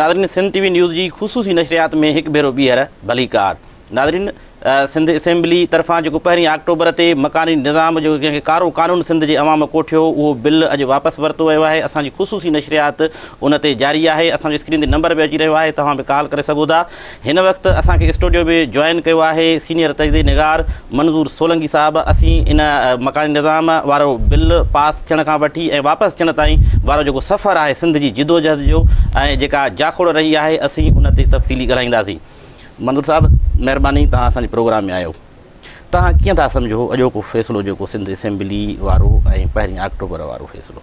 ناظرين سنڌ ٽي V news جي خصوصي نشريات ۾ هڪ ڀيرو ٻيهر ڀليڪار ناظرين سنڌ اسيمبلي طرفان جيڪو پهرين آڪٽوبر تي مڪاني نظام جو جنهن کي ڪارو قانون سنڌ جي عوام ڪوٺيو اهو بل اڄ واپس ورتو ويو آهي اسان جي خصوصي نشريات ان تي جاري آهي اسان جو اسڪرين تي نمبر به اچي رهيو آهي توهان به ڪال ڪري سگهو ٿا هن وقت اسان کي اسٽوڊيو ۾ جوائن ڪيو آهي سينيئر تجزئي نگار منظور سولنگي صاحب اسين ان مڪاني نظام وارو بل پاس ٿيڻ کان وٺي ۽ واپس ٿيڻ تائين وارو جيڪو سفر آهي سنڌ جي جدوجهد جو ۽ جيڪا جاکوڙ رهي آهي اسين ان تي تفصيلي ڳالهائينداسين منظور صاحب مهرباني توهان اسان جي پروگرام ۾ آيو توهان ڪيئن ٿا سمجهو اڄوڪو فيصلو جيڪو سنڌ اسيمبلي وارو ۽ پهرين آڪٽوبر وارو فيصلو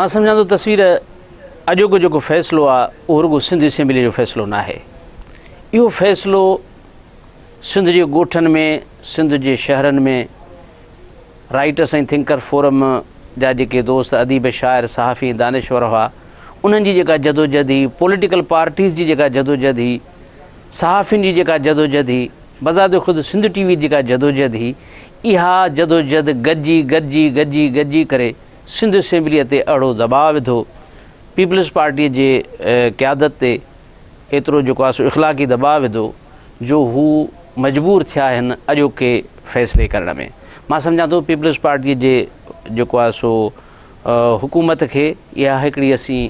مان سمجهان ٿو تصوير اڄوڪو جيڪو فيصلو آ اهو رڳو سنڌ اسيمبلي جو فيصلو ناهي اهو فيصلو سنڌ جي ڳوٺن ۾ سنڌ جي شهرن ۾ رائٽرس ۽ ٿنڪر فورم جا جيڪي دوست اديب شاعر صحافي ۽ دانشور هئا انهن جي جيڪا جدوجهد هئي پوليٽيڪل پارٽيز جي جيڪا جدوجهد هئي صحافين جي جيڪا جدوجهد هئي بذات خود سنڌ ٽي وي جي جيڪا جدوجهد هئي اها جدوجهد گڏجي گڏجي گڏجي گڏجي ڪري سنڌ اسيمبليء تي اهڙو دٻاء وڌو، پيپلز پارٽيء جي قيادت تي ايترو جيڪو آهي سو اخلاقي دٻاء وڌو جو هو مجبور ٿيا هن اڄوڪي فيصلي ڪرڻ ۾. مان سمجهان ٿو پيپلز پارٽيء جي جيڪو آهي سو حڪومت کي اها هڪڙي اسين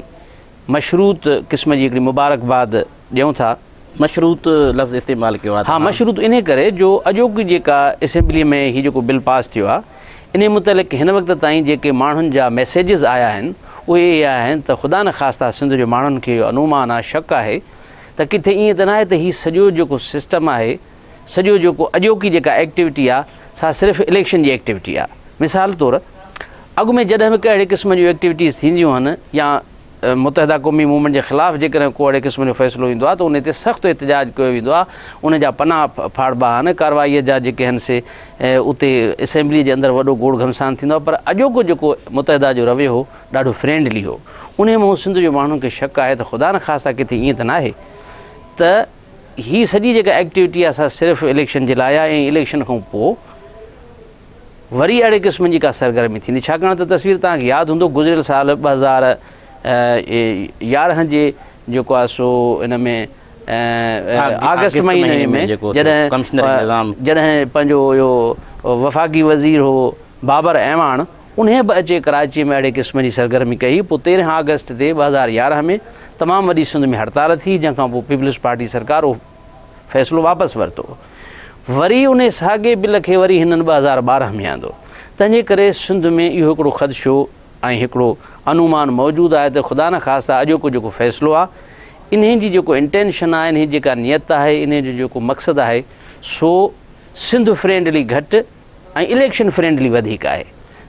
مشروط قسم جي هڪڙي مبارڪباد ڏيون ٿا. مشروط لفظ استعمال ڪيو آهي ها مشروط انهي ڪري جو اڄوڪي جيڪا اسيمبلي ۾ هي جيڪو بل پاس ٿيو آهي انهي متعلق هن وقت تائين جيڪي ماڻهن جا ميسيجز آيا آهن اهي اهي آهن ته خدا نخواسته سنڌ جي ماڻهن کي اهو انومان آهي شڪ آهي ته ڪٿي ائين ته ناهي ته هي سڄو جيڪو سسٽم آهي سڄو جيڪو اڄوڪي جيڪا ايڪٽيوٽي آهي سا صرف اليڪشن جي ايڪٽيوٽي آهي مثال طور اڳ ۾ جڏهن به ڪا اهڙي قسم جون ايڪٽيوٽيز ٿينديون هن يا متحده قومي موومينٽ جي خلاف جيڪڏهن ڪو اهڙي قسم جو فيصلو ايندو آهي ته ان تي سخت احتجاج ڪيو ويندو آهي، ان جا پنا ڦاڙبا آهن، ڪارروائيء جا جيڪي آهن سي اتي اسيمبليء جي اندر وڏو گوڙ گهمسان ٿيندو آهي پر اڄوڪو جيڪو متحده جو رويو هو ڏاڍو فرينڊلي هو، انهيء مون سنڌ جي ماڻهن کي شڪ آهي ته خدا نخواسته ڪٿي ائين ته ناهي ته هي سڄي جيڪا ايڪٽيوٽي آهي سا صرف اليڪشن جي لاء آهي ۽ اليڪشن کان پوء وري اهڙي قسم جي ڪا سرگرمي ٿيندي ڇاڪاڻ ته تصوير توهان کي ياد هوندو گذريل سال 2011 جي جيڪو آهي سو ان ۾ آگسٽ مهيني ۾ جڏهن جڏهن پنهنجو اهو وفاقي وزير هو بابر اعواڻ انهي به اچي ڪراچي ۾ اهڙي قسم جي سرگرمي ڪئي پوء 13 آگسٽ تي 2011 ۾ تمام وڏي سنڌ ۾ هڙتال ٿي جنهن کان پوء پيپلز پارٽي سرڪار اهو فيصلو واپس ورتو. وري انهي ساڳئي بل کي وري هنن 2012 ۾ آندو. تنهنجي ڪري سنڌ ۾ اهو هڪڙو خدشو ۽ هڪڙو انومان موجود آهي ته خدا نخواسته اڄوڪو جيڪو فيصلو آهي انهي جي جيڪو انٽينشن آهي انهي جي جيڪا نيت آهي انهي جو جيڪو مقصد آهي سو سنڌ فرينڊلي گهٽ ۽ اليڪشن فرينڊلي وڌيڪ آهي.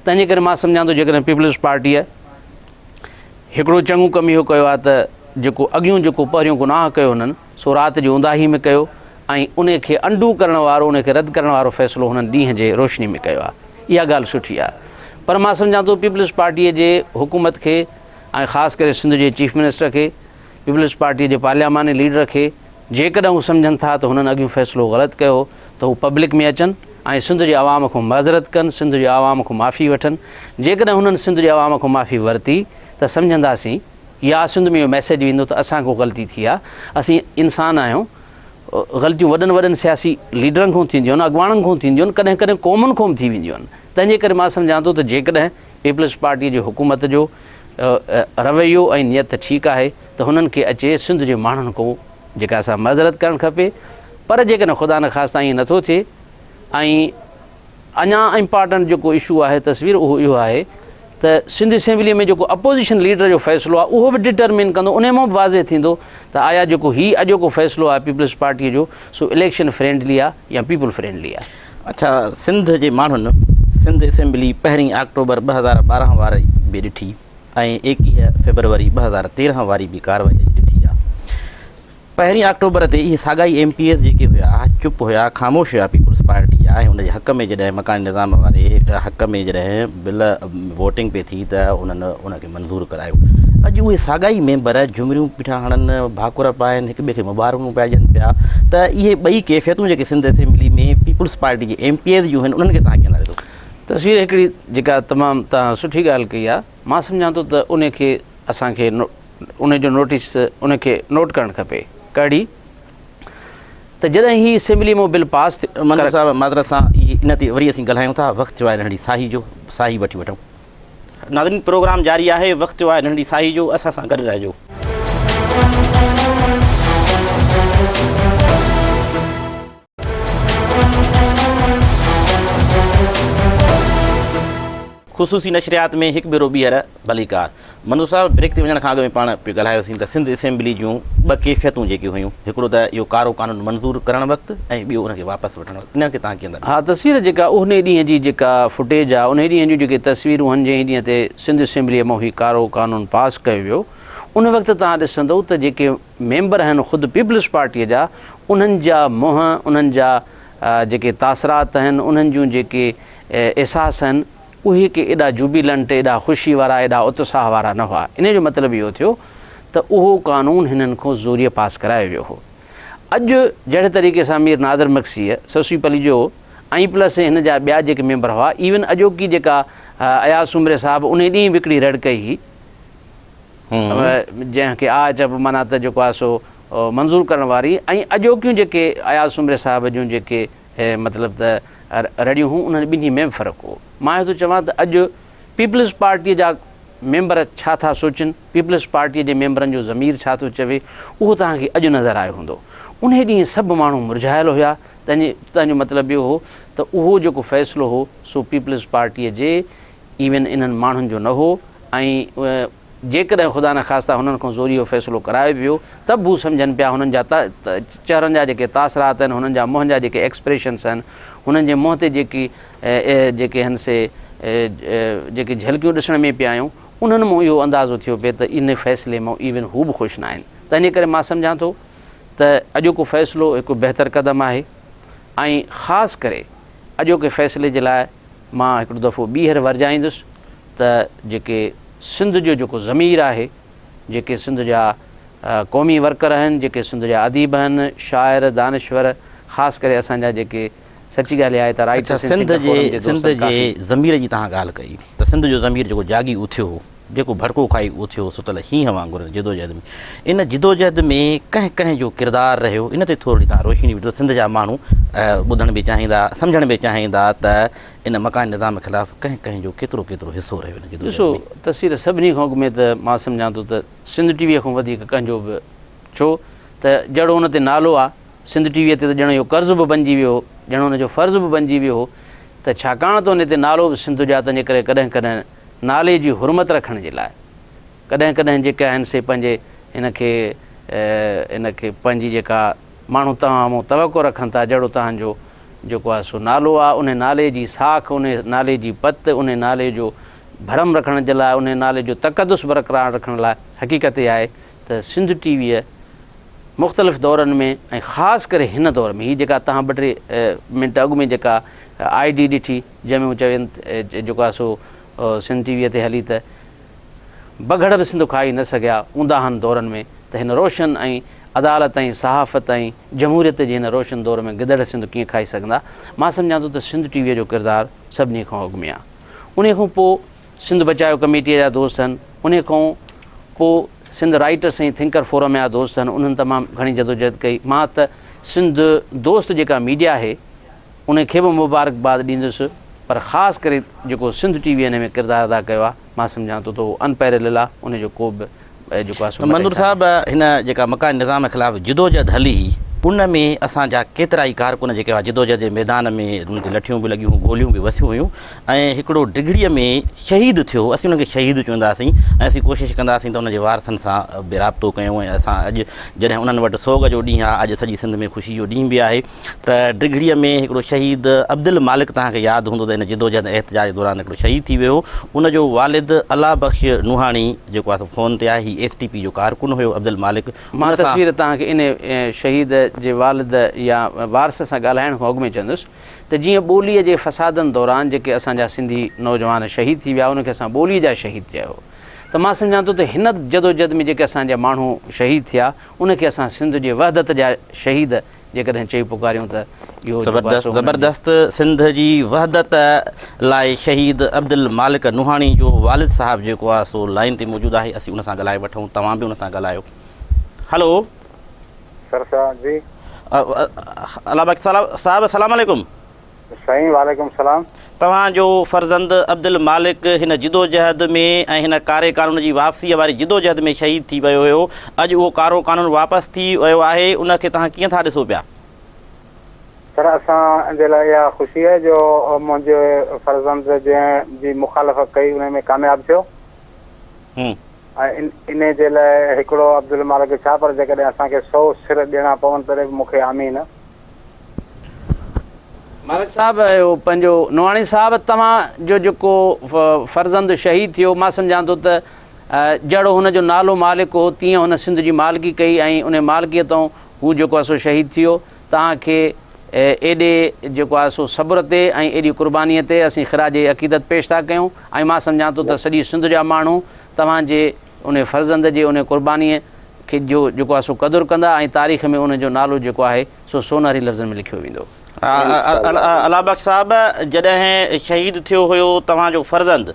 تنهنجي ڪري مان سمجهان ٿو جيڪڏهن پيپلز پارٽيء هڪڙو چڱو ڪم اهو ڪيو آهي ته جيڪو اڳيون جيڪو پهريون گناهه ڪيو هنن سو رات جي اونداهي ۾ ڪيو ۽ انهي کي انڊو ڪرڻ وارو انهي کي رد ڪرڻ وارو فيصلو هنن ڏينهن جي روشني ۾ ڪيو آهي. اها ڳالهه سٺي آهي. پر مان سمجهان ٿو پيپلز پارٽيء جي حڪومت کي ۽ خاص ڪري سنڌ جي چيف منسٽر کي، پيپلز پارٽيء جي پارلياماني ليڊر کي جيڪڏهن هو سمجهن ٿا ته هنن اڳيون فيصلو غلط ڪيو هو ته هو پبلڪ ۾ اچن ۽ سنڌ جي عوام کان معذرت ڪن، سنڌ جي عوام کان معافي وٺن. جيڪڏهن هنن سنڌ جي عوام کان معافي ورتي ته سمجهنداسين يا سنڌ ۾ اهو ميسيج ويندو ته اسان کان غلطي ٿي آهي، اسين انسان آهيون، غلطيون وڏن وڏن سياسي ليڊرن کان ٿينديون آهن، اڳواڻن کان ٿينديون آهن، ڪڏهن ڪڏهن قومن کان به ٿي وينديون آهن. تنهن جي ڪري مان سمجهان ٿو ته جيڪڏهن پيپلز پارٽيء جي حڪومت جو رويو ۽ نيت ٺيڪ آهي ته هنن کي اچي سنڌ جي ماڻهن کان جيڪا سا معذرت ڪرڻ کپي پر جيڪڏهن خدا نخواسته ائين نٿو ٿئي ۽ اڃا امپارٽنٽ جيڪو اشو آهي تصوير اهو اهو آهي ته سنڌ اسيمبلي ۾ جيڪو اپوزيشن ليڊر جو فيصلو آهي اهو به ڊٽرمين ڪندو انهي مان به واضح ٿيندو ته آيا جيڪو هي اڄوڪو فيصلو آهي پيپلز پارٽي جو سو اليڪشن فرينڊلي آهي يا پيپل فرينڊلي آهي. اڇا سنڌ جي ماڻهن سنڌ اسيمبلي پهرين آڪٽوبر 2012 واري به ڏٺي ۽ 21 فيبروري 2013 واري به ڪارروائي اڄ ڏٺي آهي. پهرين آڪٽوبر تي اهي ساڳا ئي ايم پي ايز جيڪي هيا چپ هيا خاموش هيا پيپلز پارٽي جا ۽ ان جي حق ۾ جڏهن مڪاني نظام واري حق ۾ جڏهن بل ووٽنگ پئي ٿي ته انهن ان کي منظور ڪرايو اڄ اهي ساڳا ئي ميمبر جهمريون پيٺا هڻن ڀاڪر پائن هڪ ٻئي کي مبارڪون پيا ڏين پيا ته اهي ٻئي ڪيفيتون جيڪي سنڌ اسيمبلي ۾ پيپلز پارٽي جي ايم پي ايز جون آهن انهن کي توهان ڪيئن ٿا ڏسو؟ تصوير هڪڙي جيڪا تمام توهان سٺي ڳالهه ڪئي آهي مان سمجهان ٿو ته ان کي اسان کي ان جو نوٽيس ان کي نوٽ ڪرڻ کپي ڪهڙي ته جڏهن هي اسيمبلي مان بل پاس ٿيو. منظور صاحب معذرت سان ان تي وري اسين ڳالهايون ٿا وقت ٿيو آهي ننڍڙي ساهي جو ساهي وٺي وٺون. ناظرين پروگرام جاري آهي وقت ٿيو آهي ننڍڙي ساهي جو اسان سان گڏ رهجو. خصوصي نشريات ۾ هڪ ڀيرو ٻيهر ڀليڪار. منظور صاحب بريڪ تي وڃڻ کان اڳ ۾ پاڻ پئي ڳالهايوسين ته سنڌ اسيمبلي جون ٻه ڪيفيتون جيڪي هيون هڪڙو ته اهو ڪارو قانون منظور ڪرڻ وقت ۽ ٻيو ان کي واپس وٺڻ وقت انهن کي توهان ڪيئن ٿا ڏسو؟ ها تصوير جيڪا انهي ڏينهن جي جيڪا فوٽيج آهي انهي ڏينهن جون جيڪي تصويرون هن جنهن ڏينهن تي سنڌ اسيمبليء مان هي ڪارو قانون پاس ڪيو ويو ان وقت توهان ڏسندو ته جيڪي ميمبر آهن خود پيپلز پارٽيء جا انهن جا منهن انهن جا جيڪي تاثرات آهن انهن جون جيڪي احساس آهن اهي ڪي ايڏا جوبيلنٽ ايڏا خوشي وارا ايڏا اتساهه وارا نه هئا انهي جو مطلب اهو ٿيو ته اهو قانون هنن کان زوريء پاس ڪرايو ويو هو اڄ جهڙي طريقي سان مير نادر مگسيء سسئي پليجو ۽ پلس هن جا ٻيا جيڪي ميمبر هئا ايون اڄوڪي جيڪا اياز سومري صاحب انهي ڏينهن به هڪڙي رڙ ڪئي هئي جنهن کي آء چئبو معنيٰ ته جيڪو آهي سو منظور ڪرڻ واري ۽ اڄوڪيون جيڪي اياز سومري صاحب جون جيڪي مطلب ته رڙيون هيون انهن ٻنهي ۾ به فرق هو. مان اهو ٿو چوان ته اڄ پيپلز پارٽيء جا ميمبر ڇا ٿا سوچن، پيپلز پارٽيء جي ميمبرن جو ضمير ڇا ٿو چوي، اهو توهان کي اڄ نظر آيو هوندو. انهي ڏينهن سڀ ماڻهو مرجهايل هيا، تنهن جو مطلب اهو هو ته اهو جيڪو فيصلو هو سو پيپلز پارٽيء جي ايون انهن ماڻهن جو نه هو ۽ جيڪڏهن خدا نخواسته هنن کان زوري اهو فيصلو ڪرايو به ويو ته به هو سمجهن پيا هنن جا چهرن جا جيڪي تاثرات آهن هنن جا منهن جا جيڪي ايڪسپريشنس آهن هنن جي منهن تي جيڪي جيڪي هن سي جيڪي جهلڪيون ڏسڻ ۾ پيا آيون انهن مون اهو اندازو ٿيو پئي ته ان فيصلي مان ايون هو به خوش نه آهن تنهنجي ڪري مان سمجهان ٿو ته اڄوڪو فيصلو هڪ بهتر قدم آهي ۽ خاص ڪري اڄوڪي فيصلي جي لاء مان هڪڙو دفعو ٻيهر ورجائيندس ته جيڪي سنڌ جو جيڪو ضمير آهي، جيڪي سنڌ جا قومي ورڪر آهن، جيڪي سنڌ جا اديب آهن، شاعر، دانشور، خاص ڪري اسان جا جيڪي سچي ڳالهه اها آهي ته اڇا رائٽرس اينڊ سنڌ ٿنڪر جي فورم جي سنڌ دوستن جي ڪافي. ضمير جي توهان ڳالهه ڪئي ته سنڌ جو ضمير جيڪو جاڳي اٿيو هو، جيڪو ڀڙڪو کائي اٿيو هو ستل شينهن وانگر ان جدوجهد ۾، ان جدوجهد ۾ ڪنهن ڪنهن جو ڪردار رهيو ان تي ٿورڙي توهان روشني وجهو سنڌ جا ماڻهو ٻڌڻ به چاهيندا سمجهڻ به چاهيندا ته ان مڪاني نظام خلاف ڪنهن ڪنهن جو ڪيترو ڪيترو حصو رهيو ان جدوجهد ڏسو ۾. تصوير سڀني کان اڳ ۾ ته مان سمجهان ٿو ته سنڌ ٽي ويء کان وڌيڪ ڪنهن جو به ڇو ته جهڙو ان تي نالو آ سنڌ ٽي ويء تي ته ڄڻ اهو قرض به بنجي ويو هو ڄڻ ان جو فرض به بنجي ويو هو ته ڇاڪاڻ ته ان تي نالو به سنڌ جو آ تنهنجي ڪري ڪڏهن ڪڏهن نالي جي حرمت رکڻ جي لاء ڪڏهن ڪڏهن جيڪي آهن سي پنهنجي هن کي هن کي پنهنجي جيڪا ماڻهو توهان مون توقع رکن ٿا جهڙو توهان جو جيڪو آهي سو نالو آهي انهي نالي جي ساک انهي نالي جي پت انهي نالي جو ڀرم رکڻ جي لاء انهي نالي جو تقدس برقرار رکڻ لاء حقيقت اها آهي ته سنڌ ٽي ويء مختلف دورن ۾ ۽ خاص ڪري هن دور ۾ هي جيڪا توهان ٻه ٽي منٽ اڳ ۾ جيڪا I D ڏٺي جنهن ۾ هو چوين جيڪو آهي سو سنڌ ٽي ويء تي هلي ته بگهڙ به سنڌ کائي نه سگهيا اونداهن دورن ۾ ته هن روشن ۽ عدالت ۽ صحافت ۽ جمهوريت جي هن روشن دور ۾ گدڙ سنڌ ڪيئن کائي سگهندا؟ مان سمجهان ٿو ته سنڌ ٽي ويء جو ڪردار سڀني کان اڳ ۾ آ. انهيء کان پوء سنڌ بچايو ڪميٽيء جا دوست هن، انهيء کان پوء سنڌ رائٽرس ۽ ٿنڪر فورم جا دوست هن، انهن تمام گهڻي جدوجهد ڪئي. مان ته سنڌ دوست جيڪا ميڊيا آهي، انهي کي به مبارڪباد ڏيندس پر خاص ڪري جيڪو سنڌ ٽي وي انهي ۾ ڪردار ادا ڪيو آهي مان سمجهان ٿو ته اهو ان پيرلل آهي انهي جو ڪو به جيڪو آهي سو مٽائي منظور صاحب هن جيڪا مڪاني نظام خلاف جدوجهد هلي هئي ان ۾ اسان جا ڪيترائي ڪارڪن جيڪي هئا جدوجهد جي ميدان ۾ انهن تي لٺيون به لڳيون هيون گوليون به وسيون هيون ۽ هڪڙو ڊگهڙي ۾ شهيد ٿيو اسين انهن کي شهيد چونداسين ۽ اسين ڪوشش ڪنداسين ته ان جي وارثن سان به رابطو ڪيون ۽ اسان اڄ جڏهن انهن وٽ سوڳ جو ڏينهن آهي اڄ سڄي سنڌ ۾ خوشي جو ڏينهن به آهي ته ڊگهڙيء ۾ هڪڙو شهيد عبدالمالڪ توهان کي ياد هوندو ته ان جدوجهد ۽ احتجاج دوران هڪڙو شهيد ٿي ويو هو ان جو والد الله بخش نوحاڻي جيڪو آهي سو فون تي آهي هي ايس ٽي پي جو ڪارڪن هيو عبدالمالڪ مان ان سان تصوير توهان کي ان شهيد جي والد يا وارث سان ڳالهائڻ کان اڳ ۾ چوندس ته جيئن ٻوليء جي فسادن دوران جيڪي اسان جا سنڌي نوجوان شهيد ٿي ويا انهن کي اسان ٻوليء جا شهيد چيو ته مان سمجهان ٿو ته هن جدوجهد ۾ جيڪي اسان جا ماڻهو شهيد ٿيا ان کي اسان سنڌ جي وحدت جا شهيد جيڪڏهن چئي پڪاريون ته اهو زبردست زبردست سنڌ جي وحدت لاء شهيد عبدالمالڪ نوحاڻي جو والد صاحب جيڪو آهي سو لائين تي موجود آهي اسين ان سان ڳالهائي وٺون توهان به ان سان ڳالهايو هلو سر صاحب جي الله بخش صاحب السلام عليڪم سائين وعليڪم السلام. توهان جو فرزند عبدالمالڪ هن جدوجهد ۾ ۽ هن ڪاري قانون جي واپسيء واري جدوجهد ۾ شهيد ٿي ويو هيو، اڄ اهو ڪارو قانون واپس ٿي ويو آهي، ان کي توهان ڪيئن ٿا ڏسو پيا؟ سر اسان جي لاء اها خوشي آهي جو منهنجي فرزند جنهن جي مخالفت ڪئي انهي ۾ ڪامياب ٿيو ۽ انهي جي لاء هڪڙو عبدالمالڪ ڇا پر جيڪڏهن اسان کي سئو سر ڏيڻا پون تڏهن به مون کي آمين. مالڪ صاحب اهو پنهنجو نوحاڻي صاحب توهان جو جيڪو فرزند شهيد ٿيو مان سمجهان ٿو ته جهڙو هن جو نالو مالڪ هو تيئن هن سنڌ جي مالڪي ڪئي ۽ ان مالڪيء تون هو جيڪو آهي سو شهيد ٿيو توهان کي ايڏي جيڪو آهي سو صبر تي ۽ ايڏي قربانيء تي اسين خراج عقيدت پيش ٿا ڪيون ۽ مان سمجهان ٿو ته سڄي سنڌ جا ماڻهو توهان جي انهيء فرزند جي انهيء قربانيء کي جو جيڪو آهي سو قدر ڪندا ۽ تاريخ ۾ ان جو نالو جيڪو آهي سو سونهري لفظن ۾ لکيو ويندو. الله بخش صاحب جڏهن شهيد ٿيو هيو توهان جو فرزند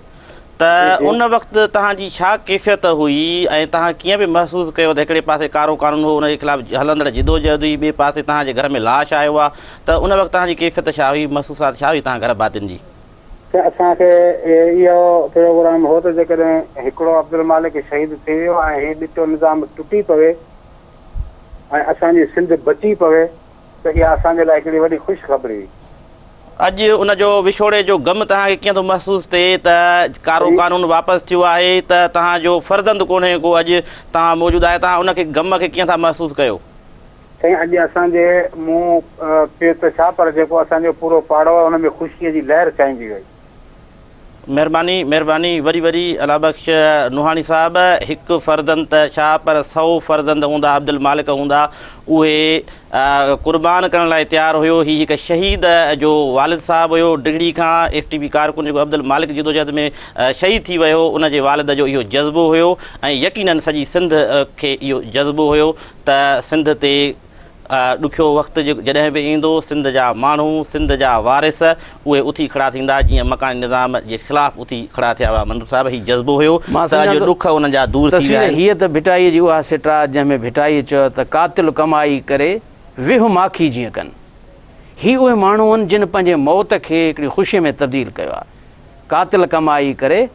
ته ان وقت توهان جي ڇا ڪيفيت هئي ۽ توهان ڪيئن پئي محسوس ڪيو ته هڪڙي پاسي ڪارو قانون هو ان جي خلاف هلندڙ جدوجهد هئي ٻئي پاسي توهان جي گهر ۾ لاش آيو آهي ته ان وقت توهان جي ڪيفيت ڇا هئي محسوسات ڇا هئي توهان گهر ڀاتين جي؟ ته اسان کي اهو پروگرام هو ته جيڪڏهن هڪڙو عبدالمالڪ شهيد ٿي ويو ۽ هي ڏٽو نظام ٽٽي پوي ۽ اسان جي سنڌ بچي پوي ته اها اسان جي لاء هڪڙي وڏي خوشخبري هئي. اڄ ان جو وڇوڙي جو غم توهان کي ڪيئن ٿو محسوس ٿئي ته ڪارو قانون واپس ٿيو آهي ته توهان جو فرزند ڪونهي ڪو اڄ توهان موجود آهي توهان ان کي غم کي ڪيئن ٿا محسوس ڪيو؟ سائين اڄ اسان جي مون پيء ته ڇا پر جيڪو اسان جو پورو پاڙو آهي ان ۾ خوشيء جي لهر ڇائنجي وئي. مهرباني مهرباني وري وري الله بخش نوحاڻي صاحب هڪ فرزند ته ڇا پر سئو فرزند هوندا عبدالمالڪ هوندا اهي قربان ڪرڻ لاء تيار هيو هي هڪ شهيد جو والد صاحب هيو ڊگهڙي کان ايس ٽي پي ڪارڪن جيڪو عبدالمالڪ جدوجهد ۾ شهيد ٿي ويو ان جي والد جو اهو جذبو هيو ۽ يقينن سڄي سنڌ کي اهو جذبو هيو ته سنڌ تي ڏکيو وقت جڏهن به ايندو سنڌ جا ماڻهو سنڌ جا وارث اهي اٿي کڙا ٿيندا جيئن مڪاني نظام جي خلاف اٿي کڙا ٿيا هئا منظور صاحب هي جذبو هيو ته اڄ ڏک انهن جا دور ٿي ويا آهن. تصوير هيء ته ڀٽائيء جي اها سٽ آ جنهن ۾ ڀٽائيء چيو ته قاتل ڪمائي ڪري ويهه ماکي جيئن ڪن. هي اهي ماڻهو آهن جن پنهنجي موت کي هڪڙي خوشيء ۾ تبديل ڪيو آ. قاتل ڪمائي ڪري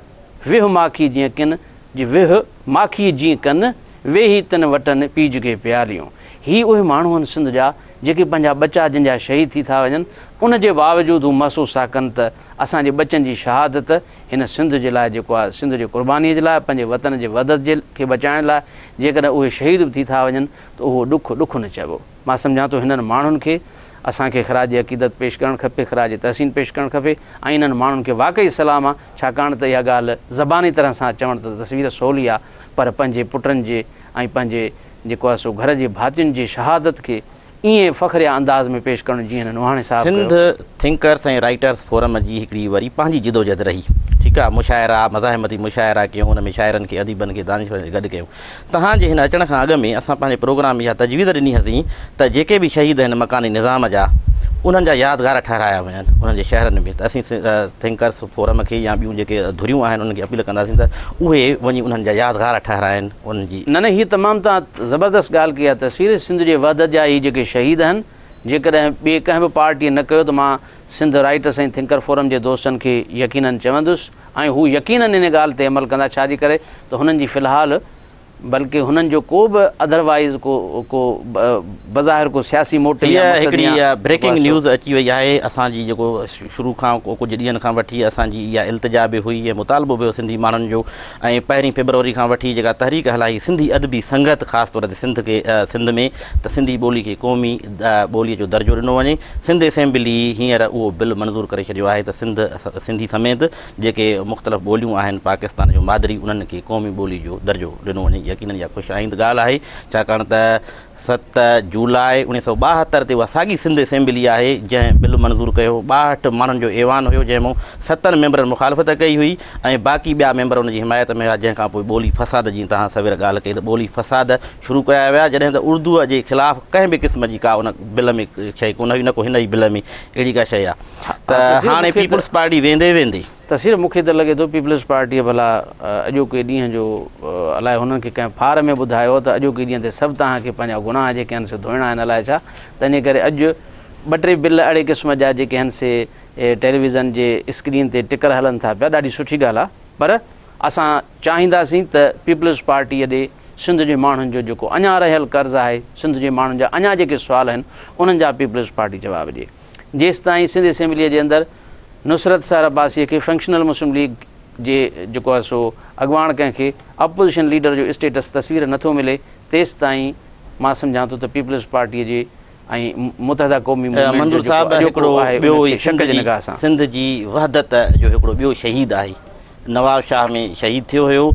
ويهه ماکي جيئن ڪن جي ويهه ماکيء جيئن ڪن، ويهي تن وٽن پيج کي پياليون. هي اهي ماڻهو آهن سنڌ جا، جيڪي پنهنجا ٻچا جن جا شهيد ٿي ٿا وڃن، ان جي باوجود هو محسوس ٿا ڪن ته اسان جي ٻچن جي شهادت هن سنڌ جي لاء جيڪو آهي سنڌ جي قربانيء جي لاء، پنهنجي وطن جي وحدت جي کي بچائڻ لاء جيڪڏهن اهي شهيد به ٿي ٿا وڃن ته اهو ڏک ڏک نه چئبو. مان سمجهان ٿو هنن ماڻهن کي اسان کي خراج عقيدت پيش ڪرڻ کپي، خراج تحسين پيش ڪرڻ کپي ۽ انهن ماڻهن کي واقعي سلام آ، ڇاڪاڻ ته اها ڳالهه زباني طرح سان چوڻ ته تصوير سولي آ پر پنهنجي پٽن جي ۽ پنهنجي جيڪو آ سو گهر جي ڀاتين جي شهادت کي ائين فخريه انداز ۾ پيش ڪرڻ جيئن هن نوحاڻي صاحب ڪيو. سنڌ ٿنڪرس ۽ رائيٽرس فورم جي هڪڙي وري پنهنجي جدوجهد رهي ٺيڪ آ مشاعرا مزاحمتي مشاعرا ڪيون ان ۾ شاعرن کي اديبن کي دانشورن کي گڏ ڪيون توهان جي هن اچڻ کان اڳ ۾ اسان پنهنجي پروگرام ۾ اها تجويز ڏني هئسين ته جيڪي به شهيد آهن مڪاني نظام جا انهن جا يادگار ٺهرايا وڃن انهن جي شهرن ۾ ته اسين ٿنڪرس فورم کي يا ٻيون جيڪي ڌريون آهن انهن کي اپيل ڪنداسين ته اهي وڃي انهن جا يادگار ٺهرائن انهن جي. نه نه هي تمام توهان زبردست ڳالهه ڪئي آهي تصوير سنڌ جي وحدت جا هي جيڪي شهيد آهن جيڪڏهن ٻئي ڪنهن به پارٽيء نه ڪيو ته مان سنڌ رائيٽرس ۽ ٿنڪر فورم جي دوستن کي يقينن چوندس ۽ هو يقينن ان ڳالهه تي عمل ڪندا ڇا جي ڪري ته هنن جي في الحال بلڪه هنن جو ڪو به اڌر وائيز ڪو ڪو بظاهر ڪو سياسي موٽو يا مقصد هڪڙي بريڪنگ نيوز اچي وئي آهي اسان جي جيڪو شروع کان ڪجهه ڏينهن کان وٺي اسان جي اها التجا به هئي ۽ مطالبو به هو سنڌي ماڻهن جو ۽ پهرين فيبروري کان وٺي جيڪا تحريڪ هلائي سنڌي ادبي سنگت خاص طور تي سنڌ کي سنڌ ۾ ته سنڌي ٻولي کي قومي ٻولي جو درجو ڏنو وڃي سنڌ اسيمبلي هينئر اهو بل منظور ڪري ڇڏيو آهي ته سنڌ سنڌي سميت جيڪي مختلف ٻوليون آهن پاڪستان جون مادري انهن کي قومي ٻولي جو درجو ڏنو وڃي يقينن اها خوش آئند ڳالهه آهي ڇاڪاڻ ته 7 جولاء 1972 تي اها ساڳي سنڌ اسيمبلي آهي جنهن بل منظور ڪيو هو. 62 ماڻهن جو ايوان هيو جنهن مون ستن ميمبرن مخالفت ڪئي هئي ۽ باقي ٻيا ميمبر ان جي حمايت ۾ هيا جنهن کان پوء ٻولي فساد جيئن توهان سوير ڳالهه ڪئي ته ٻولي فساد شروع ڪيا ويا جڏهن ته اردوء جي خلاف ڪنهن به قسم جي ڪا ان بل ۾ شيء ڪونه هئي نه ڪو هن ئي بل ۾ اهڙي ڪا شيء آهي ته هاڻي پيپلز پارٽي ويندي ويندي. تصوير مون کي ته لڳي ٿو پيپلز پارٽيء ڀلا اڄوڪي ڏينهن جو الائي هنن کي ڪنهن ڦار ۾ ٻڌايو ته اڄوڪي ڏينهن تي سڀ توهان کي پنهنجا گناهه جيڪي آهن سي ڌوئڻا آهن الائي ڇا تنهنجي ڪري اڄ ٻه ٽي بل اهڙي قسم جا جيڪي آهن سي ٽيليويزن جي اسڪرين تي ٽڪر هلن ٿا پيا ڏاڍي سٺي ڳالهه آهي پر اسان چاهينداسين ته پيپلز پارٽيء ڏي سنڌ جي ماڻهن جو جيڪو اڃا رهيل قرض آهي سنڌ جي ماڻهن جا اڃا جيڪي سوال آهن انهن جا پيپلز پارٽي جواب ڏي. جيستائين سنڌ اسيمبليء جي اندر نصرت سحر عباسيء کي فنڪشنل مسلم ليگ جي جيڪو آهي سو اڳواڻ ڪنهن کي اپوزيشن ليڊر جو اسٽيٽس تصوير نٿو ملي تيستائين مان سمجهان ٿو ته پيپلز پارٽيء جي ۽ متحده قومي موومينٽ جو منظور جيڪو صاحب اڄوڪو هڪڙو آهي ٻيو ان کي شڪ سنڌ جي جي نگاهه سان. سنڌ جي وحدت جو هڪڙو ٻيو شهيد آهي نواب شاهه ۾ شهيد ٿيو هيو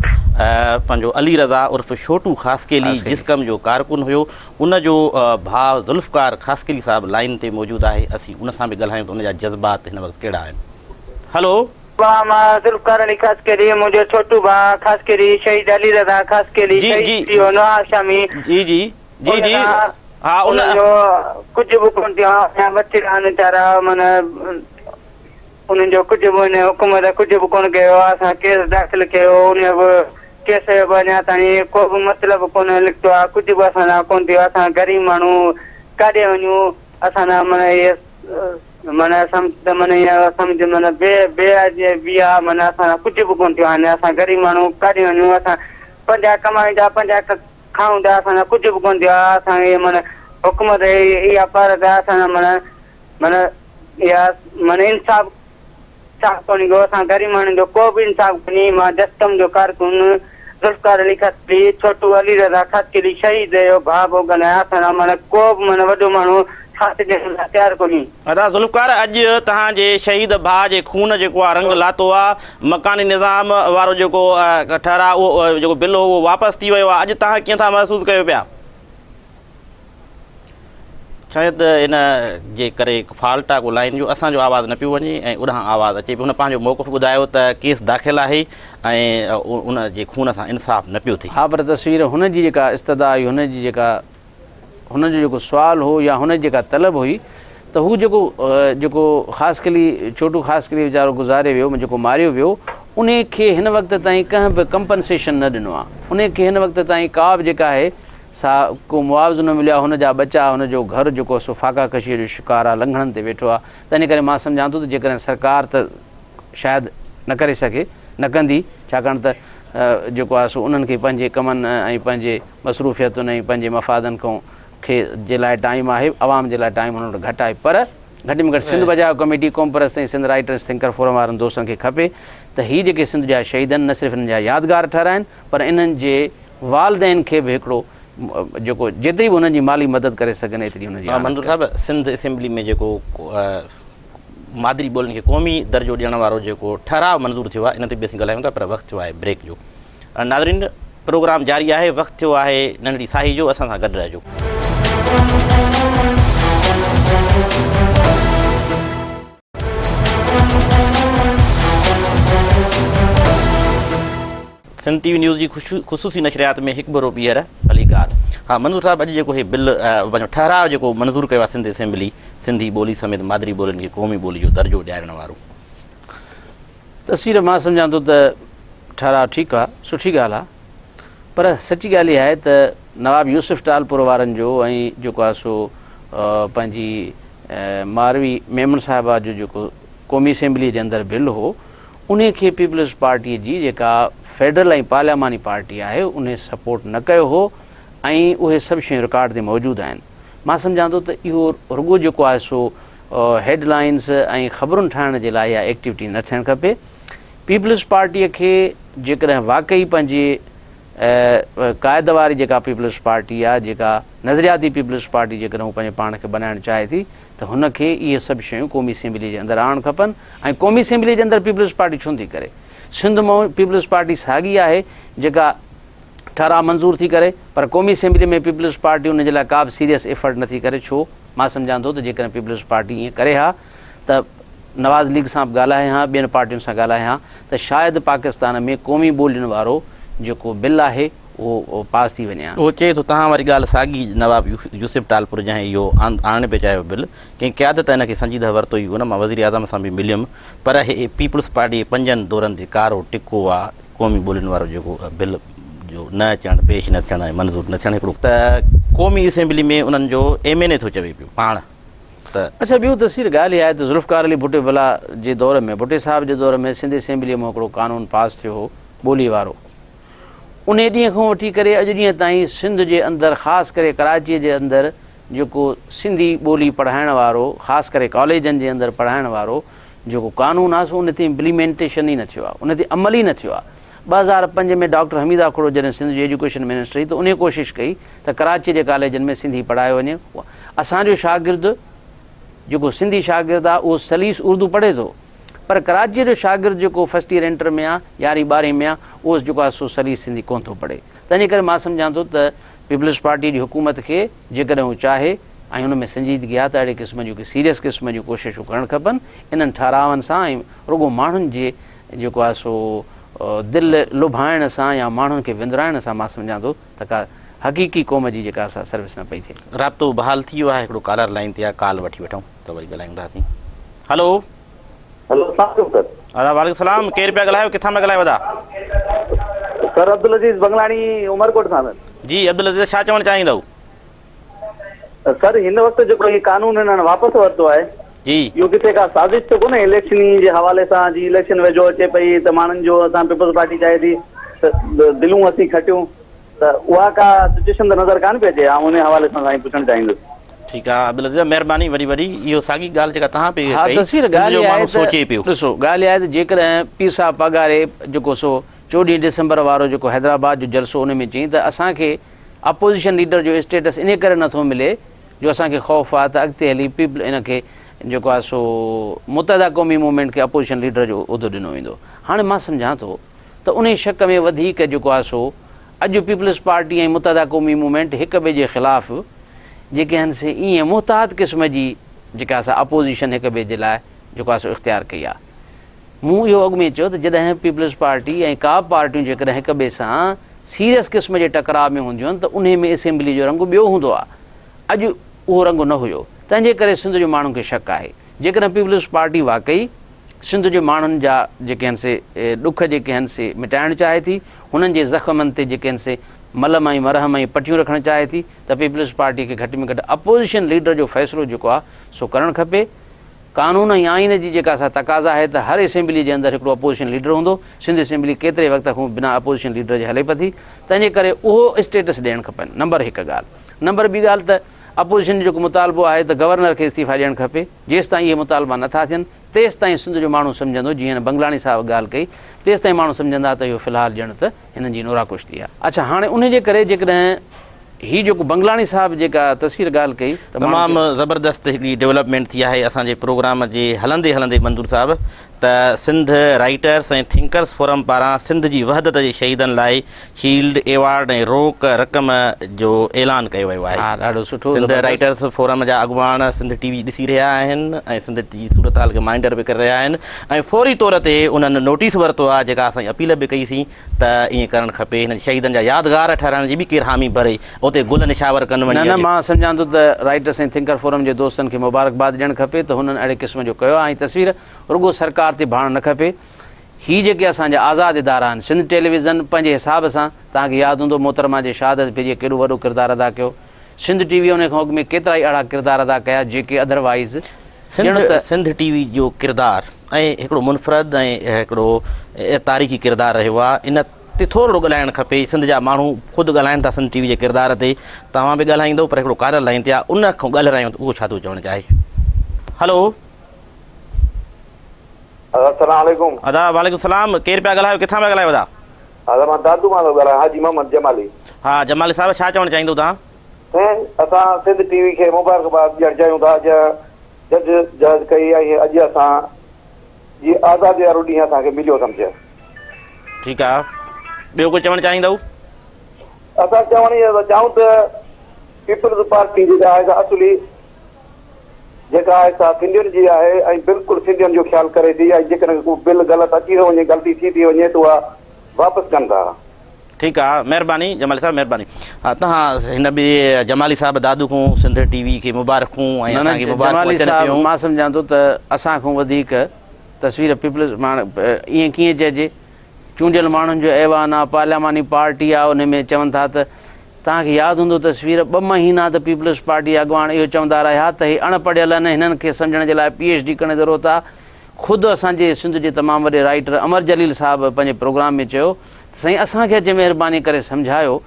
پنهنجو علي رضا عرف شوٽو خاصخيلي جسقم جو ڪارڪن هيو ان جو ڀاء ذوالفقار خاصخيلي صاحب لائين تي موجود آهي اسين ان سان به ڳالهايون ته ان جا جذبات هن وقت ڪهڙا آهن هلو. ڀاء مان ذوالفقار علي خاصخيلي منهنجو ڇوٽو ڀاء خاصخيلي شهيد علي رضا خاصخيلي جي شهيد جي ٿي ويو نواب شاهه ۾ جي جي جي ان جي کان ها ان ان جو ڪجهه به ڪونه ٿيو آهي اڃا ٻچڙا آهن ويچارا معنيٰ انهن جو ڪجهه به هن حڪومت ڪجهه به ڪونه ڪيو آهي، اسان ڪيس داخل ڪيو انهيء به ڪيس جو به اڃا تائين ڪو به مطلب ڪونه نڪتو آهي، ڪجهه به اسان سان ڪونه ٿيو آهي، اسان غريب ماڻهو ڪاڏي وڃون، اسان سان معنيٰ هيء معنيٰ سمجهه ته معنيٰ هيء سمجهه معنيٰ بي بي بي آهي معنيٰ اسان سان ڪجهه به ڪونه ٿيو آهي، اسان غريب ماڻهو ڪاڏي وڃون، اسان پنجاهه ڪمايون ٿا پنجاهه کائون ٿا، اسان سان ڪجهه به ڪونه ٿيو آهي، اسان کي معنيٰ حڪومت اها پارت آهي اسان سان معنيٰ معنيٰ اها معنيٰ انصاف انصاف ڪونهي ڪو اسان غريب ماڻهن جو ڪو به انصاف ڪونهي مان جسقم جو ڪارڪن ذوالفقار علي کتري ڇوٽو علي رضا خاصخيلي شهيد جو ڀاء پيو ڳالهايان اسان سان معنيٰ ڪو به معنيٰ وڏو ماڻهو ساٿ ڏيڻ لاء تيار ڪونهي. ادا ذوالفقار اڄ توهان جي شهيد ڀاء جي خون جيڪو آ رنگ لاتو آ مڪاني نظام وارو جيڪو ٺهراء اهو جيڪو بل هو اهو واپس ٿي ويو آ اڄ توهان ڪيئن ٿا محسوس ڪيو پيا. شايد ان جي ڪري فالٽ آ ڪو لائين جو اسان جو آواز نه پيو وڃي ۽ اوڏانهن آواز اچي پيو هن پنهنجو موقف ٻڌايو ته ڪيس داخل آهي ۽ ان جي خون سان انصاف نه پيو ٿئي. ها پر تصوير هن جي جيڪا استدعا هئي هن جي جيڪا هن جو جيڪو سوال هو يا هن جي جيڪا طلب هئي ته هو جيڪو جيڪو خاصخيلي ڇوٽو خاصخيلي ويچارو گذاري ويو جيڪو ماريو ويو انهي کي هن وقت تائين ڪنهن به ڪمپنسيشن نه ڏنو آ انهي کي هن وقت تائين ڪا به جيڪا آهي سا ڪو معاوضو نه مليو آهي، هن جا ٻچا، هن جو گهر جيڪو آهي سو فاقا ڪشيء جو شڪار آهي، لنگهڻن تي ويٺو آهي، تنهن ڪري مان سمجهان ٿو ته جيڪڏهن سرڪار ته شايد نه ڪري سگهي، نه ڪندي، ڇاڪاڻ ته جيڪو آهي سو انهن کي پنهنجي ڪمن ۽ پنهنجي مصروفيتن ۽ پنهنجي مفادن کان کي جي لاء ٽائيم آهي، عوام جي لاء ٽائيم هنن وٽ گهٽ آهي پر گهٽ ۾ گهٽ سنڌ بچايو ڪميٽي، قومپرست ۽ سنڌ رائيٽرس ٿنڪر فورم وارن دوستن کي کپي ته هي جيڪي سنڌ جا شهيد آهن نه صرف انهن جا يادگار ٺهرائن پر انهن جي والدين کي به هڪڙو جيڪو جيتري به هنن جي مالي مدد ڪري سگهن ايتري هنن جي اعانت منظور ڪن. صاحب سنڌ اسيمبلي ۾ جيڪو مادري ٻولين کي قومي درجو ڏيڻ وارو جيڪو ٺهراء منظور ٿيو آهي ان تي به اسين ڳالهايون ٿا پر وقت ٿيو آهي بريڪ جو ناظرين پروگرام جاري آهي وقت ٿيو آهي ننڍڙي ساهي جو اسان سان گڏ رهجو. سنڌ ٽي وي نيوز جي خصوصي نشريات ۾ هڪ ڀيرو ٻيهر ڀليڪار. ها منظور صاحب اڄ جيڪو هي بل پنهنجو ٺهراء جيڪو منظور ڪيو آهي سنڌ اسيمبلي سنڌي ٻولي سميت مادري ٻولين کي قومي ٻولي جو درجو ڏيارڻ وارو. تصوير مان سمجهان ٿو ته ٺهراء ٺيڪ آ سٺي ڳالهه آ پر سچي ڳالهه اها آهي ته نواب يوسف ٽالپور وارن جو ۽ جيڪو آ سو پنهنجي ماروي ميمڻ صاحبه جو جيڪو قومي اسيمبلي جي اندر بل هو انهي کي پيپلز پارٽي جي جيڪا فيڊرل ۽ پارلياماني پارٽي آهي انهي سپورٽ نه ڪيو هو ۽ اهي سڀ شيون رڪارڊ تي موجود آهن مان سمجهان ٿو ته اهو رڳو جيڪو آهي سو هيڊ لائنز ۽ خبرن ٺاهڻ جي لاء اها ايڪٽيوٽي نه ٿيڻ کپي پيپلز پارٽي کي جيڪڏهن واقعي پنهنجي قائد واري جيڪا پيپلز پارٽي آهي جيڪا نظرياتي پيپلز پارٽي جيڪڏهن هو پنهنجي پاڻ کي بنائڻ چاهي ٿي ته هن کي اهي سڀ شيون قومي اسيمبليء جي اندر آڻڻ کپن ۽ قومي اسيمبليء جي اندر پيپلز پارٽي ڇو نٿي ڪري؟ سنڌ مان پيپلز پارٽي ساڳي آهي جيڪا ٺهراء منظور ٿي ڪري پر قومي اسيمبلي ۾ پيپلز پارٽي ان جي لاء ڪا به سيريس ايفرٽ نٿي ڪري ڇو؟ مان سمجهان ٿو ته جيڪڏهن پيپلز پارٽي ائين ڪري ها ته نواز ليگ سان به ڳالهائي ها ٻين پارٽين سان ڳالهائي ها ته شايد پاڪستان ۾ قومي ٻولين وارو جيڪو بل آهي اهو پاس ٿي وڃي ها. اهو چئي ٿو توهان واري ڳالهه ساڳي نواب يوسف ٽالپر جنهن اهو آڻڻ پئي چاهيو بل ڪنهن قيادت ان کي سنجيده ورتو ئي ڪونه مان وزيراعظم سان به مليم پر هي پيپلز پارٽي جي پنجن دورن تي ڪارو ٽڪو آ قومي ٻولين وارو جيڪو بل جو نه اچڻ پيش نه ٿيڻ ۽ منظور نه ٿيڻ هڪڙو ته قومي اسيمبلي ۾ انهن جو ايم اين اي ٿو چوي پيو پاڻ ته. اڇا ٻيو تصوير ڳالهه اها آهي ته ذوالفقار علي ڀٽي ڀلا جي دور ۾ ڀٽي صاحب جي دور ۾ سنڌ اسيمبليء مان هڪڙو قانون پاس ٿيو هو ٻولي وارو انهي ڏينهن کان وٺي ڪري اڄ ڏينهن تائين سنڌ جي اندر خاص ڪري ڪراچيء جي اندر جيڪو سنڌي ٻولي پڙهائڻ وارو خاص ڪري ڪاليجن جي اندر پڙهائڻ وارو جيڪو قانون آهي سو ان تي امپليمينٽيشن ئي نه ٿيو آهي ان تي عمل ئي نه ٿيو آهي 2005 ۾ ڊاڪٽر حميده کهڙو جڏهن سنڌ جي ايجوڪيشن منسٽر هئي ته انهي ڪوشش ڪئي ته ڪراچي جي ڪاليجن ۾ سنڌي پڙهايو وڃي اسان جو شاگرد جيڪو سنڌي شاگرد آهي اهو سليس اردو پڙهي ٿو پر ڪراچيء جو شاگرد جيڪو فرسٽ ايئر انٽر ۾ آهي يارهين ٻارهين ۾ آهي اهو جيڪو آهي سو سليس سنڌي ڪونه ٿو پڙهي تنهنجي ڪري مان سمجهان ٿو ته پيپلز پارٽيء جي حڪومت کي جيڪڏهن هو چاهي ۽ ان ۾ سنجيدگي آهي ته اهڙي قسم جون ڪي سيريس قسم جون ڪوششون ڪرڻ کپن انهن ٺهراون سان ۽ رڳو ماڻهن جي جيڪو آهي سو دل لڀائڻ سان يا ماڻهن کي وندرائڻ سان مان سمجهان ٿو ته ڪا حقيقي قوم جي جيڪا سا سروس نه پئي ٿئي. رابطو بحال ٿي ويو آهي هڪڙو ڪالر لائين تي آهي ڪال وٺي وٺون ته وري ڳالهايون ٿا سين هلو. هلو السلام عليڪم سر. ادا وعليڪم السلام ڪير پيا ڳالهايو ڪٿان پيا ڳالهايو ادا. سر عبدالعزيز بنگلاڻي عمرڪوٽ کان سر. جي عبدالعزيز ڇا چوڻ چاهيندؤ. سر هن وقت جيڪو هي قانون هنن واپس ورتو آهي جي. اهو ڪٿي ڪا سازش ته ڪونهي اليڪشن جي حوالي سان جي اليڪشن ويجهو اچي پئي ته ماڻهن جو اسان پيپلز پارٽي چاهي ٿي ته دلون اسين کٽيون ته اها ڪا سچويشن ته نظر ڪانه پئي اچي آئون انهي حوالي سان سائين پڇڻ چاهيندس. ٺيڪ آ عبدالعزيز صاحب مهرباني وڏي وڏي اهو ساڳي ڳالهه جيڪا توهان پئي ها ڪئي تصوير سنڌ ڳالهه جو اها ماڻهو آهي ته سوچي پيو. ڏسو ڳالهه اها آهي ته جيڪڏهن پير صاحب پاڳاري جيڪو سو 14 ڊسمبر وارو جيڪو حيدرآباد جو جلسو ان ۾ چيائين ته اسان کي اپوزيشن ليڊر جو اسٽيٽس انهي ڪري نٿو ملي جو اسان کي خوف آهي ته اڳتي هلي پيپل ان کي جيڪو آهي سو متحده قومي موومينٽ کي اپوزيشن ليڊر جو عهدو ڏنو ويندو هاڻي مان سمجهان ٿو ته انهي شڪ ۾ وڌيڪ جيڪو آهي سو اڄ peoples party ۽ Muttahida Qaumi movement هڪ ٻئي جي خلاف جيڪي آهن سي ائين محتاط قسم جي جيڪا سا اپوزيشن هڪ ٻئي جي لاء جيڪو آهي سو اختيار ڪئي آهي. مون اهو اڳ ۾ چيو ته جڏهن پيپلز پارٽي ۽ ڪا به پارٽيون جيڪڏهن هڪ ٻئي سان سيريس قسم جي ٽڪراء ۾ هونديون آهن ته انهي ۾ اسيمبلي جو رنگ ٻيو هوندو آهي. اڄ اهو رنگ نه هيو. تنهن جي ڪري سنڌ جي ماڻهن کي شڪ آهي. جيڪڏهن پيپلز پارٽي واقعي سنڌ جي ماڻهن جا جيڪي آهن سي ڏک جيڪي آهن سي مٽائڻ چاهي ٿي، هنن جي زخمن تي جيڪي آهن سي ملم ۽ مرهم ۽ پٽيون رکڻ چاهي ٿي ته پيپلز پارٽي کي گهٽ ۾ گهٽ اپوزيشن ليڊر جو فيصلو جيڪو آهي سو ڪرڻ کپي. قانون ۽ آئين جي جيڪا سا تقاضا آهي ته هر اسيمبلي جي اندر هڪڙو اپوزيشن ليڊر هوندو، سنڌ اسيمبلي ڪيتري وقت کان بنا اپوزيشن ليڊر جي هلي پئي ٿي، تنهن جي ڪري اهو اسٽيٽس ڏيڻ کپن، نمبر هڪ ڳالهه. نمبر ٻي ڳالهه ته اپوزيشن جو جيڪو مطالبو آهي ته گورنر کي استعيفا ڏيڻ کپي، جيستائين اهي مطالبا نٿا ٿين تيستائين سنڌ جو ماڻهو سمجهندو جيئن هن بنگلاڻي صاحب ڳالهه ڪئي تيستائين ماڻهو سمجهندا ته اهو في الحال ڄڻ ته هنن جي نورا ڪشتي آهي. اڇا هاڻي انهي جي ڪري جيڪڏهن هي جيڪو بنگلاڻي صاحب جيڪا تصوير ڳالهه ڪئي ته تمام زبردست هڪڙي ڊولپمينٽ ٿي آهي اسان جي پروگرام جي هلندي هلندي منظور صاحب ته سنڌ رائيٽرس ۽ ٿنڪرس فورم پاران سنڌ جي وحدت جي شهيدن لاء شيلڊ، ايوارڊ ۽ روڪ رقم جو اعلان ڪيو ويو آهي. ها ڏاڍو سٺو سنڌ زبردست. رائيٽرس فورم جا اڳواڻ سنڌ ٽي وي ڏسي رهيا آهن ۽ سنڌ جي صورتحال کي مانيٽر به ڪري رهيا آهن ۽ فوري طور تي انهن نوٽيس ورتو آهي جيڪا اسان اپيل به ڪئي سين ته ائين ڪرڻ کپي هنن شهيدن جا يادگار ٺهرائڻ جي به ڪير حامي ڀري اتي گل نشاور ڪن وڃي نه نه مان سمجهان ٿو ته رائيٽرس ۽ ٿنڪر فورم جي دوستن کي مبارڪباد ڏيڻ کپي ته هنن اهڙي قسم جو ڪيو آهي ۽ تصوير رڳو سرڪار تي ڀاڻ نه کپي هي جيڪي اسان جا آزاد ادارا آهن، سنڌ ٽيليويزن پنهنجي حساب سان، توهان کي ياد هوندو محترمه جي شهادت ڦريء ڪيڏو وڏو ڪردار ادا ڪيو. سنڌ ٽي وي ان کان اڳ ۾ ڪيترائي اهڙا ڪردار ادا ڪيا جيڪي اڌر وائيز ڄڻ ته. سنڌ ٽي وي جو ڪردار ۽ هڪڙو منفرد ۽ هڪڙو تاريخي ڪردار رهيو آهي ان تي ٿورڙو ڳالهائڻ کپي سنڌ جا ماڻهو خود ڳالهائن ٿا سنڌ ٽي وي جي ڪردار تي توهان به ڳالهائيندو پر هڪڙو ڪالر لائين تي آهي ان کان ڳالهرايون ته اهو ڇا ٿو چوڻ چاهي. هلو. ادا السلام عليڪم. ادا وعليڪم السلام ڪير پيا ڳالهايو ڪٿان پيا ڳالهايو ادا. ادا مان دادو مان ٿو ڳالهايان حاجي محمد جمالي. ها جمالي صاحب ڇا چوڻ چاهيندو توهان. سائين اسان سنڌ ٽي وي کي مبارڪباد ڏيڻ چاهيون ٿا جنهن جج جهد ڪئي ۽ اڄ اسان جي آزادي وارو ڏينهن اسان کي مليو سمجهه. ٺيڪ آ ٻيو ڪجهه چوڻ چاهيندو. اسان چوڻ اهو ٿا چاهيون ته پيپلز پارٽي جيڪا آهي سا اصلي جيڪا آهي سا سنڌين جي آهي ۽ بلڪل سنڌين جو خيال ڪري ٿي ۽ جيڪڏهن ڪو بل غلط اچي ٿو وڃي غلطي ٿي ٿي وڃي ته اها واپس ڪن ٿا. ٺيڪ آ مهرباني جمالي صاحب مهرباني ها تهان هن به جمالي صاحب دادو کون سنڌ ٽي وي کي مبارڪون ۽ اسان کي مبارڪون جمالي اچن صاحب پيون. مان سمجهان ٿو ته اسان کان وڌيڪ تصوير پيپلز ماڻ ائين ڪيئن چئجي چونڊيل ماڻهن جو ايوان آ پارلياماني پارٽي آ ان ۾ چون ٿا ته توهان کي ياد هوندو تصوير ٻه مهينا ته پيپلز پارٽي جا اڳواڻ اهو چوندا رهيا ته هي اڻ پڙهيل آهن هنن کي سمجهڻ جي لاء پي ايڇ ڊي ڪرڻ جي ضرورت آ خود اسان جي سنڌ جي تمام وڏي رائيٽر امر جليل صاحب پنهنجي پروگرام ۾ چيو ته سائين اسان کي اچي مهرباني ڪري سمجهايو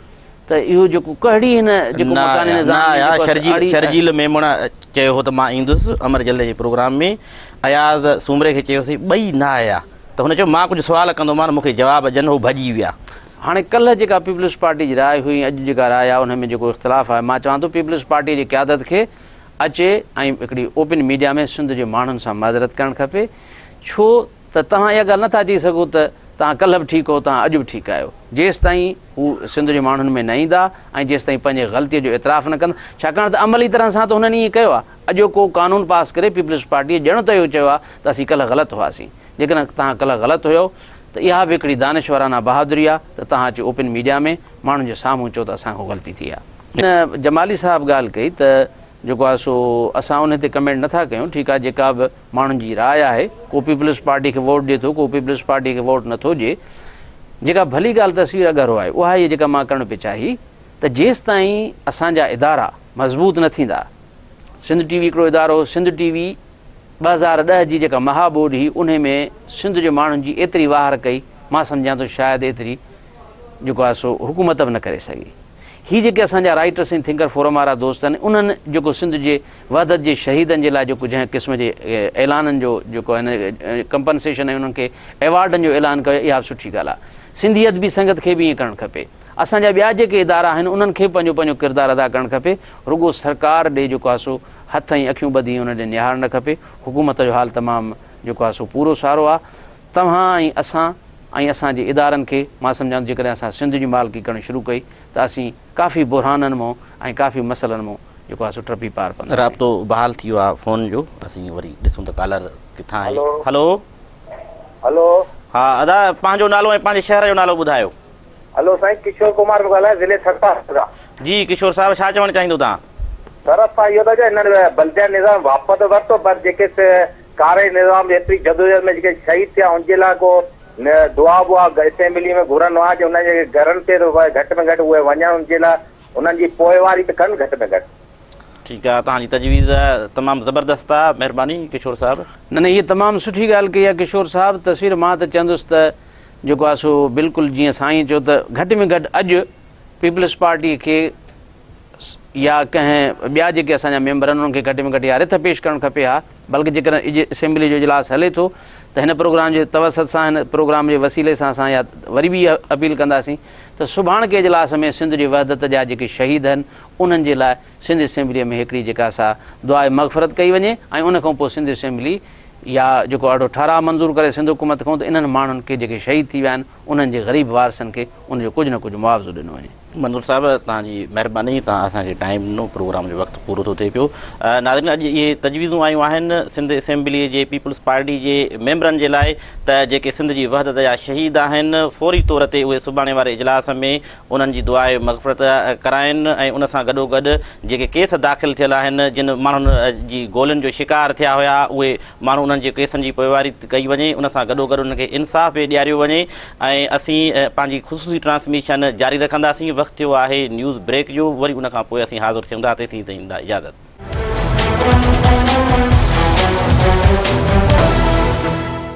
ته اهو جيڪو ڪهڙي هن جيڪو نه مڪاني آيا نه نظام ۾ آيا جيڪو شرجيل اڙي شرجيل ميمڻ چيو هو ته مان ايندس امر جليل جي پروگرام ۾ اياز سومري کي چيوسين ٻئي نه آيا ته هن چيو مان ڪجهه سوال ڪندومان مون کي جواب ڏين هو ڀڄي ويا. هاڻي ڪلهه جيڪا پيپلز پارٽي جي راء هئي ۽ اڄ جيڪا راء آهي ان ۾ جيڪو اختلاف آهي مان چوان ٿو پيپلز پارٽي جي قيادت کي اچي ۽ هڪڙي اوپن ميڊيا ۾ سنڌ جي ماڻهن سان معذرت ڪرڻ کپي ڇو ته توهان اها ڳالهه نٿا چئي سگهو ته توهان ڪلهه به ٺيڪ هو توهان اڄ به ٺيڪ آهيو جيستائين هو سنڌ جي ماڻهن ۾ نه ايندا ۽ جيستائين پنهنجي غلطي جو اعتراف نه ڪندا ڇاڪاڻ ته عملي طرح سان ته هنن ائين ڪيو آهي اڄوڪو قانون پاس ڪري پيپلز پارٽيء ڄڻ ته اهو چيو آهي ته اسين ڪلهه غلط هئاسين. جيڪڏهن توهان ڪلهه غلط هيؤ ته اها به هڪڙي دانشورانه بهادري آهي ته توهان اچي اوپن ميڊيا ۾ ماڻهن جي سامهون چئو ته اسان کان غلطي ٿي آهي. هن جمالي صاحب ڳالهه ڪئي ته جيڪو آهي سو اسان انهي تي ڪمينٽ نٿا ڪيون، ٺيڪ آهي جيڪا به ماڻهن جي راء آهي، ڪو پيپلز پارٽي کي ووٽ ڏئي ٿو ڪو پيپلز پارٽي کي ووٽ نٿو ڏئي، جيڪا ڀلي ڳالهه تصوير اگهرو آهي اها هيء جيڪا مان ڪرڻ پئي چاهي ته جيستائين اسان جا ادارا مضبوط نه ٿيندا، سنڌ ٽي وي هڪڙو ادارو هو، سنڌ ٽي وي 2010 جي جيڪا مها ٻوڏ هئي انهي ۾ سنڌ جي ماڻهن جي ايتري واهر ڪئي مان سمجهان ٿو شايد ايتري جيڪو آهي سو حڪومت به نه ڪري سگهي. هي جيڪي اسان جا رائيٽرس ۽ ٿنڪر فورم وارا دوست آهن انهن جيڪو سنڌ جي وحدت جي شهيدن جي لاء جيڪو جنهن قسم جي اعلانن جو جيڪو آهن ڪمپنسيشن ۽ انهن کي ايوارڊن جو اعلان ڪيو اها به سٺي ڳالهه آهي. سنڌي ادبي سنگت کي به ائين ڪرڻ کپي. اسان جا ٻيا جيڪي ادارا آهن انهن کي به پنهنجو پنهنجو ڪردار ادا ڪرڻ کپي. رڳو سرڪار ڏي جيڪو آهي سو هٿ ۽ اکيون ٻڌي ان ڏي نهارڻ نه کپي. حڪومت جو حال تمام جيڪو آهي سو پورو سارو آهي. توهان ۽ اسان ۽ اسان جي ادارن کي مان سمجهان ٿو جيڪڏهن اسان سنڌ جي مالڪي ڪرڻ شروع ڪئي ته اسين ڪافي بحرانن مون ۽ ڪافي مسئلن مون جيڪو آهي سو ٽپي پار پونداسين. رابطو بحال ٿي ويو آهي فون جو اسين وري ڏسون ته ڪالر ڪٿان آهي. هلو. هلو. ها ادا پنهنجو نالو ۽ پنهنجي شهر جو نالو ٻڌايو. هلو سائين ڪشور ڪمار پيو ڳالهايان ضلعي ٿرپارڪر کان. جي ڪشور صاحب ڇا چوڻ چاهيندو توهان. سر اسان اهو ٿا چئون هنن بلديا نظام واپس ته ورتو پر جيڪي ڪاري نظام ايتري جدوجهد ۾ جيڪي شهيد ٿيا ان جي لاء ڪو دعا بعا اسيمبلي ۾ گهرن ها جي انهن جي گهرن تي ته گهٽ ۾ گهٽ اهي وڃن ان جي لاء انهن جي پوئواري ته ڪن گهٽ ۾ گهٽ. ٺيڪ آ توهان جي تجويز تمام زبردست آ مهرباني ڪشور صاحب. نه نه هي تمام سٺي ڳالهه ڪئي آ ڪشور صاحب تصوير مان ته چوندس ته جيڪو آ سو بلڪل جيئن سائين چيو ته گهٽ ۾ گهٽ اڄ پيپلز پارٽي کي يا ڪنهن ٻيا جيڪي اسان جا ميمبر آهن انهن کي گهٽ ۾ گهٽ اها رٿ پيش ڪرڻ کپي ها بلڪه جيڪڏهن اڄ اسيمبلي جو اجلاس هلي ٿو ته هن پروگرام جي توسط سان هن پروگرام جي وسيلي سان اسان اها وري به اها اپيل ڪنداسين ته سڀاڻڪي اجلاس ۾ سنڌ جي وحدت جا جيڪي شهيد آهن انهن جي لاء سنڌ اسيمبليء ۾ هڪڙي جيڪا سا دعاء مغفرت ڪئي وڃي ۽ ان کان پوء سنڌ اسيمبلي يا جيڪو اهڙو ٺهراء منظور ڪري سنڌ حڪومت کان ته انهن ماڻهن کي جيڪي شهيد ٿي ويا آهن انهن جي غريب وارثن کي ان جو ڪجهه نه ڪجهه معاوضو ڏنو وڃي. منظور صاحب توهان جي مهرباني توهان اسان کي ٽائيم ڏنو پروگرام جو وقت پورو ٿو ٿئي پيو ناظرين اڄ اهي تجويزون آيون آهن سنڌ اسيمبلي جي پيپلز پارٽي جي ميمبرن جي لاء ته جيڪي سنڌ جي وحدت جا شهيد آهن فوري طور تي اهي سڀاڻي واري اجلاس ۾ انهن جي دعاء مغفرت ڪرائين ۽ ان سان گڏوگڏ جيڪي ڪيس داخل ٿيل آهن جن ماڻهن جي گولين جو شڪار ٿيا هيا اهي ماڻهو انهن جي ڪيسن جي پوئواري ڪئي وڃي ان سان گڏوگڏ انهن کي انصاف به ڏياريو وڃي ۽ اسين پنهنجي خصوصي ٽرانسميشن جاري رکنداسين وقت ٿيو آهي نيوز بريڪ جو وري ان کان پوء اسين حاضر ٿيون ٿا تيسين تائين اجازت.